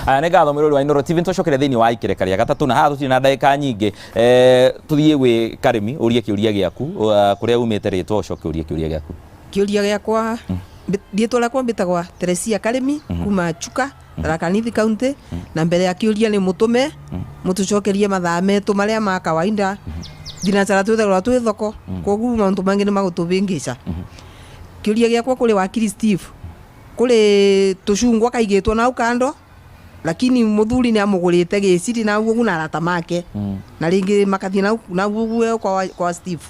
Aya, nĩ ngatho mwĩrori wa Inooro TV. Nĩtũcokere thĩinĩ wa ikereka rĩa gatatũ, na haha tũtirĩ na ndagĩka nyingĩ. Tũthiĩ gwĩ Karĩmi, ũrie kĩũria gĩaku, kũrĩa umĩte, rĩtwa, ũcoke ũrie kĩũria gĩaku. Kĩũria gĩakwa, rĩtwa rĩakwa mbĩtagwa Teresia Karĩmi kuma Chuka, Tharaka Nithi County. Na mbere ya kĩũria, nĩ mũtũme mũtũcokerie mathaa metũ marĩa ma kawaida. Thinacara twĩthagĩrwo twĩ thoko, koguo maũndũ mangĩ nĩ magũtũvĩngĩca. Kĩũria gĩakwa kũrĩ wakiri Steve, kũrĩ tũcungwa kaigĩtwo nau kando, lakini mũthuri nĩ amũgũrĩte gĩciri nau ũguo na arata make, na rĩngĩ makathiĩ nau nau ũguo kwa Steve,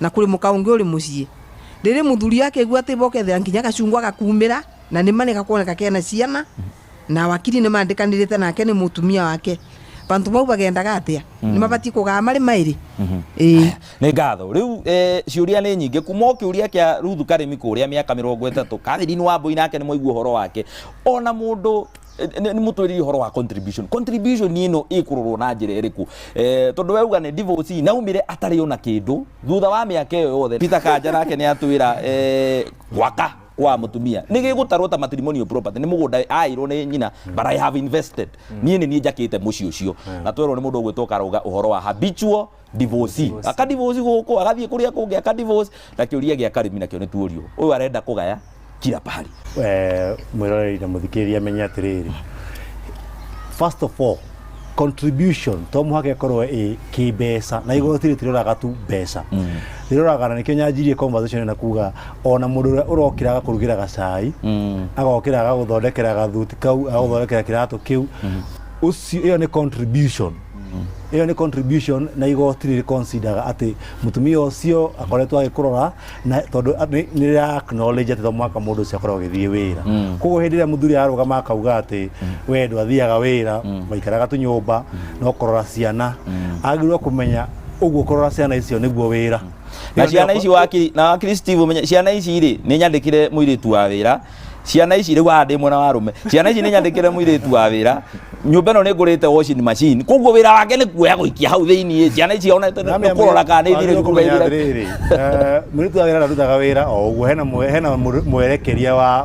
na kũrĩ mũka ũngĩ ũrĩ mũciĩ. Rĩrĩ mũthuri akĩigua atĩ bokethera nginya gacungwa gakumĩra, na nĩ ma nĩ gakuoneka kena ciana, na wakiri nĩ mandĩkanĩrĩte nake nĩ mũtumia wake, bantu bau bagendaga atĩa? Nĩ mabatiĩ kũgaa marĩ maĩrĩ? Ĩĩ. Nĩ ngatho. Rĩu ciũria nĩ nyingĩ, kuma o kĩũria kĩa Ruthu Karĩmi kũrĩa mĩaka 30, Catherine Wambui nake nĩ mwaigua ũhoro wake, ona mũndũ nĩ mũtwĩrire ũhoro wa contribution. Contribution ĩno ĩkũrorwo na njĩra ĩrĩkũ? Tondũ we uga nĩ divorce naumire atarĩ ona kĩndũ thutha wa mĩaka ĩyo yothe. Peter Kanja nake nĩ atwĩra gwaka kwa mutumia nĩ gĩgũtarwo ta matrimonial property, nĩ mũgũnda airwo nĩ nyina, but I have invested, niĩ nĩ niĩ njakĩte mũciĩ ũcio. Na twerwo nĩ mũndũ ũgwĩtwo Karũga ũhoro wa habitual divorcee, aka divorce gũkũ, agathiĩ kũrĩa kũngĩ, aka divorce. Na kĩũria gĩa Karĩmi nakĩo nĩ tuorio, ũyũ arenda kũgaya kila pahali. Mwĩroreri na mũthikĩrĩria amenye atĩrĩrĩ, first of all, contribution to mũhaka ĩkorwo ĩ kĩmbeca, na igoti rĩtiroraga tu mbeca, rĩroraga, na nĩkĩo nyanjirie conversation na kuga ona mũndũ ũrĩa ũrokĩra agakũrugĩra gacai, agokĩra agagũthondekera gathuti kau, agagũthondekera kĩratũ kĩu, ũcio ĩyo nĩ contribution, ĩyo nĩ contribution. Na igoti rĩrĩ consideraga atĩ mũtumia ũcio akoretwo agĩkũrora, na tondũ nĩ rĩra acknowledge atĩ to mũhaka mũndũ ũcio akorwo agĩthiĩ wĩra. Koguo hĩndĩ ĩrĩa mũthuri ararũgama akauga atĩ we ndwathiaga wĩra, maikaraga tu nyũmba no kũrora ciana, agĩrĩirwo kũmenya ũguo kũrora ciana icio nĩguo wĩra. Na ciana ici, wakiri, na wakiri Steve, ũmenye ciana ici rĩ, nĩ nyandĩkire mũirĩtu wa wĩra. Ciana ici rĩu haha ndĩ mwena wa arũme, ciana ici nĩ nyandĩkire mũirĩtu wa wĩra, nyũmba ĩno nĩ ngũrĩte washing machine, koguo wĩra wake nĩ kuoya gũikia hau thĩiniĩ. Ciana ici ona nĩ kũrora kana nĩ ithire cukuru. Kũmenya atĩrĩrĩ, mũirĩtu wa wĩra ndarutaga wĩra o ũguo, hena mwerekeria wa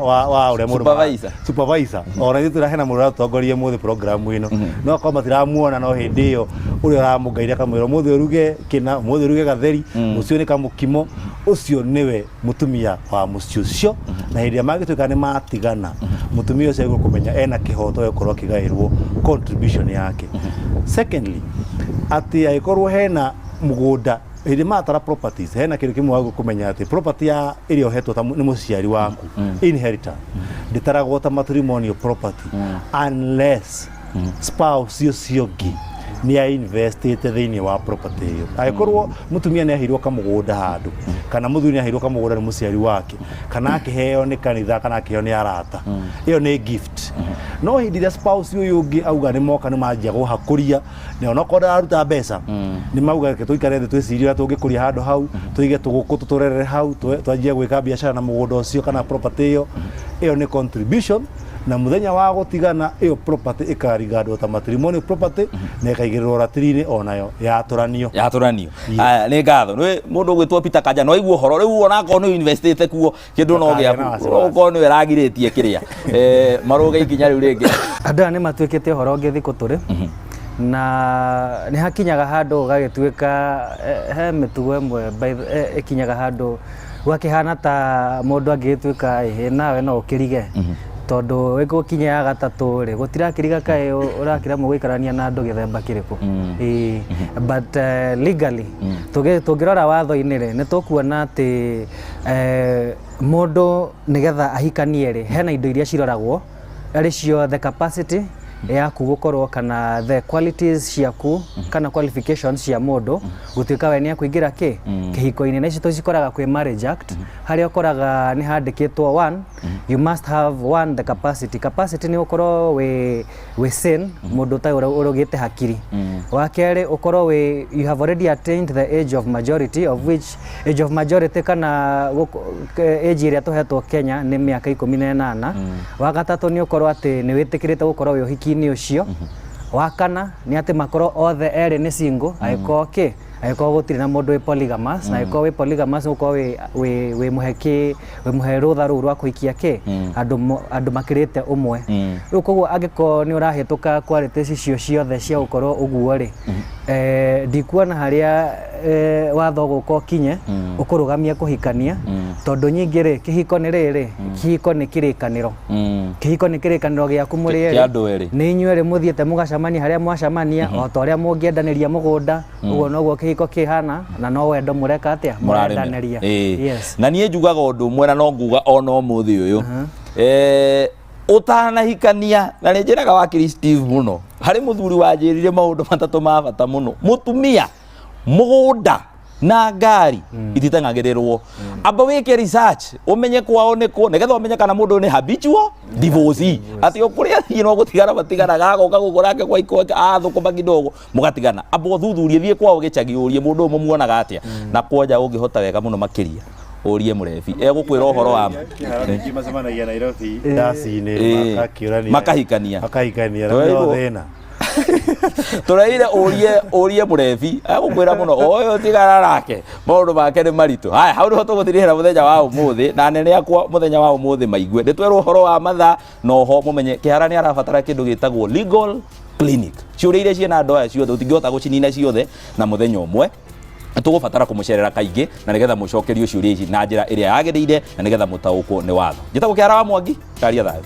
ũrĩa mũndũ Supervisor. Supervisor. Ona ithuĩ tũra hena mũndũ ũratongoria mũthĩ program ĩno, no akorwo matiramuona, no hĩndĩ ĩyo ũrĩa ũramũngaire akamwĩra ũmũthĩ ũruge kĩna, ũmũthĩ ũruge gatheri, mũciĩ nĩ kamũkimo, ũcio nĩwe mũtumia wa mũciĩ ũcio. Na hĩndĩ ĩrĩa mangĩtuĩka nĩ matigana, mũtumia ũcio agĩrĩirwo kũmenya ena kĩhoto gĩa gũkorwo akĩgaĩrwo contribution yake. Secondly, atĩ angĩkorwo hena mũgũnda, hĩndĩ matara properties, hena kĩndũ kĩmwe wagĩrĩirwo kũmenya, atĩ property ya ĩrĩa ũhetwo ta nĩ mũciari waku, inheritance, ndĩtaragwo ta matrimonial property unless spouse ũcio ũngĩ nĩ ainvestĩte thĩinĩ wa property ĩyo. Angĩkorwo mũtumia nĩ aheirwo kamũgũnda handũ, kana mũthuri nĩ aheirwo kamũgũnda nĩ mũciari wake, kana akĩheo nĩ kanitha, kana akĩheo nĩ arata, ĩyo nĩ gift. No hĩndĩ ĩrĩa spouse ũyũ ũngĩ auga nĩ moka nĩ manjia gũhakũria, na onokorwo ndararuta mbeca, nĩ mauga reke tũikare thĩ twĩcirie ũrĩa tũngĩkũria handũ hau, tũige tũgũkũ, tũtũrerere hau, twanjie gwĩka biacara na mũgũnda ũcio kana property ĩyo, ĩyo nĩ contribution. Na mũthenya wa gũtigana, ĩyo property ĩkarigandwo ta matrimonial property na ĩkaigĩrĩrwo ratiri-inĩ onayo yatũranio. Yatũranio. Aya, nĩ ngatho. Nĩ mũndũ ũgwĩtwo Peter Kanja, no aigua ũhoro rĩu, onakorwo nĩ investĩte kuo kĩndũ no Ndakagĩe na gĩaku, wasiwasi. okorwo nĩwe ĩragirĩtie kĩrĩa marũge ikinya rĩu rĩngĩ. Andũ aya nĩ matuĩkĩte ũhoro ũngĩ thikũ tũrĩ na nĩ hakinyaga handũ gũgagĩtuĩka he mĩtugo ĩmwe ĩkinyaga handũ gũgakĩhana ta mũndũ angĩgĩtuĩka ĩhĩ nawe no ũkĩrige, tondũ gũkinya ya gatatũ rĩ, gũtirakĩriga kaĩ ũrakĩremwo gũikarania na andũ gĩthemba kĩrĩkũ. Ĩĩ, but legally tũngĩrora watho-inĩ rĩ, nĩ tũkuona atĩ mũndũ nĩgetha ahikanie rĩ, hena indo iria ciroragwo arĩ cio the capacity yaku gũkorwo kana the qualities ciaku kana qualifications cia mũndũ gũtuĩka we nĩ akũingĩra kĩ kĩhiko-inĩ. Na ici tũcikoraga kwĩ Marriage Act, harĩa ũkoraga nĩ handĩkĩtwo one, you must have one, the capacity. Capacity nĩ ũkorwo wĩ sane, mũndũ ũtarĩ ũrũgĩte hakiri. Wa kerĩ, ũkorwo wĩ you have already attained the age of majority, of which age of majority kana age ĩrĩa tũhetwo Kenya nĩ mĩaka 18. Wa gatatũ nĩ ũkorwo atĩ nĩ wĩtĩkĩrĩte gũkorwo wĩ ũhiki-inĩ ũcio. Wa kana nĩ atĩ makorwo othe erĩ nĩ single, angĩkorwo kĩ Angĩkorwo gũtirĩ na mũndũ wĩ polygamous, na angĩkorwo wĩ polygamous ũgũkorwo wĩ wĩ wĩ mũhe kĩ wĩ mũhe rũtha rũu rwa kũhikia kĩ andũ andũ makĩrĩte ũmwe. Rĩu koguo angĩkorwo nĩ ũrahĩtũka qualities icio ciothe cia gũkorwo ũguo rĩ, ndikuona harĩa watho ũgũka ũkinye ũkũrũgamia kũhikania, tondũ nyingĩ rĩ, kĩhiko nĩ rĩrĩ, kĩhiko nĩ kĩrĩkanĩro. Kĩhiko nĩ kĩrĩkanĩro gĩaku mũrĩ Kĩa erĩ. andũ erĩ. Nĩ inyuĩ erĩ mũthiĩte mũgacemania harĩa mwacemania, o ta ũrĩa mũngĩendanĩria mũgũnda, ũguo noguo kĩhiko kĩhana, na no wendo mũreka atĩa? Mũrendanĩria. Yes. Na niĩ njugaga ũndũ ũmwe na no nguga ona ũmũthĩ ũyũ, ũtanahikania, na nĩ njĩraga wakiri Steve mũno, harĩ mũthuri wanjĩrire maũndũ matatũ ma bata mũno: mũtumia, mũgũnda na ngari ititeng'agĩrĩrwo. Amba wĩke research ũmenye kwao nĩ kũ, nĩgetha ũmenye kana mũndũ ũyũ nĩ habitual divorcee, atĩ o kũrĩa athiĩ no gũtigana matiganaga, agoka gũkũ nake kwa iko athũkũma kidogo mũgatigana. Amba ũthuthurie, thiĩ kwao gĩcagi ũrie mũndũ ũyũ mũmuonaga atĩa, na kwanja ũngĩhota wega mũno makĩria ũrie mũrebi egũkwĩra ũhoro wa ma. Kĩharo ningĩ macemanagia Nairobi ndaci-inĩ, makakĩũrania, Makahikania. Makahikania na Tũrairwo. no thĩna. Tũraire ũrie mũrebi agũkwĩra mũno ũyũ tigana nake, maũndũ make nĩ maritũ. Haya, hau nĩho tũgũtirihĩra mũthenya wa ũmũthĩ, na anene akwa mũthenya wa ũmũthĩ maigue nĩ twerwo ũhoro wa mathaa, na oho mũmenye kĩhara nĩ arabatara kĩndũ gĩtagwo legal clinic. Ciũria iria ciĩna andũ aya ciothe ũtingĩhota gũcinina ciothe na mũthenya ũmwe, tũgũbatara kũmũcerera kaingĩ na nĩgetha mũcokerio ciũria ici na njĩra ĩrĩa yagĩrĩire na nĩgetha mũtaũkwo nĩ watho. Njĩtagwo Kĩhara wa Mwangi, karia thayũ.